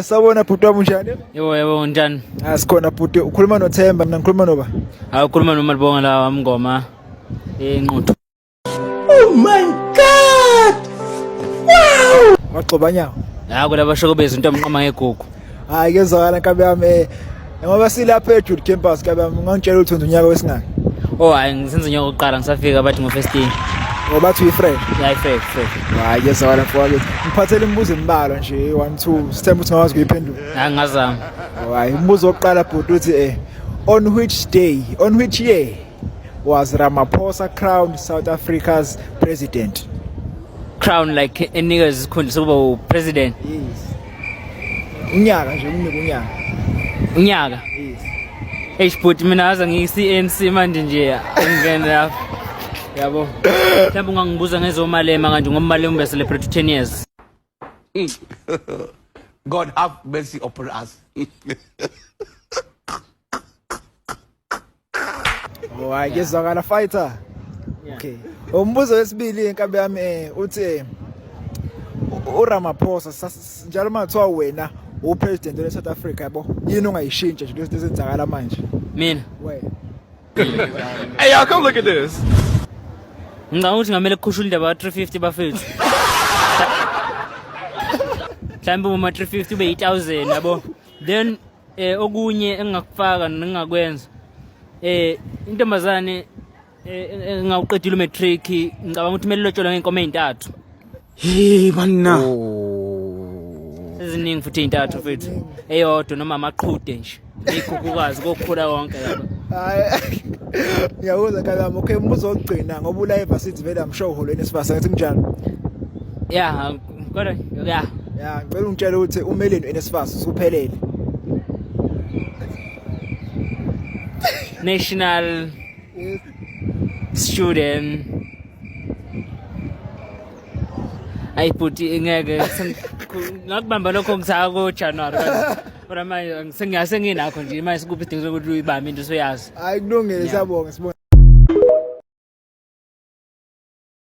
Sawubona bhuti wami, unjani? Yebo yebo, unjani? Ah, sikhona bhuti, ukhuluma noThemba, mina ngikhuluma noba. Hayi, ukhuluma noMalibonga la wamngoma eNquthu. Oh my God! Wow! Wagxoba nyawo. La kulaba shokobezi into amnqoma ngegugu. Hayi, kezwakala nkabi yami, ngoba silapha eJude Campus, nkabi yami, ungangitshela ukuthi wenza unyaka wesingaki? Oh hayi, ngisenza unyaka wokuqala, ngisafika, bathi ngo first year. Oh, bathi uyi-fresh. Yeah, fresh fresh. Hayi, kezwakala mfowethu. Ngiphathele imibuzo embalwa nje, 1 2, sithemba ukuthi ungakwazi ukuyiphendula. Hayi, ngazama. Oh, hayi, umbuzo wokuqala bhuti uthi on which day, on which year was Ramaphosa crowned South Africa's president? Crown, like enikeza isikhundla sokuba u-president? Yes. Unyaka nje, umnike unyaka. Unyaka. Yes. Eish bhuti, mina aze ngiyi-CNC manje nje angingene lapho. Yabo. Mhlawumbe ungangibuza ngezomalema kanje, ngoba uMalema ube celebrate 10 years. God have mercy upon us. Oh, hayi, kezwakala fighter. Okay. Umbuzo wesibili, inkabi yami, uthi uRamaphosa njalo mathiwa wena upresident we South Africa, yabo, yini ungayishintsha nje lezi ezenzakala manje? Mina Wena. Hey, y'all, come look at this. Ngicabanga ukuthi ngamele kukhushulwe indaba ka-350 bafethu. Mhlawumbe uma 350 ube yi-1000, yabo. Then okunye engingakufaka nengingakwenza, intombazane engawuqedile umatric, ngicabanga ukuthi kumele ilotsholwe ngey'nkomo ey'ntathu. Hey, banna. Eziningi futhi ey'ntathu mfethu, eyodwa noma amaqhude nje, ikhukhukazi kokukhula konke lapha. Hayi, ngiyakuzwa nkabi yami. Okay, umbuzo wokugcina, ngoba ula evarsity vele, I'm sure uholweni esifasa, ngathi kunjalo. Ya, kodwa ya. Ya, ngicela ungitshele ukuthi umeleni uNSFAS usuphelele. National Student, ayi bhuti, ngeke ngakubamba lokho ngisaka ko-January, kodwa manje senginakho nje manje, sikuphi isidingo sokuthi uyibambe into soyazi. Hayi, kulungile, siyabonga, sibonga.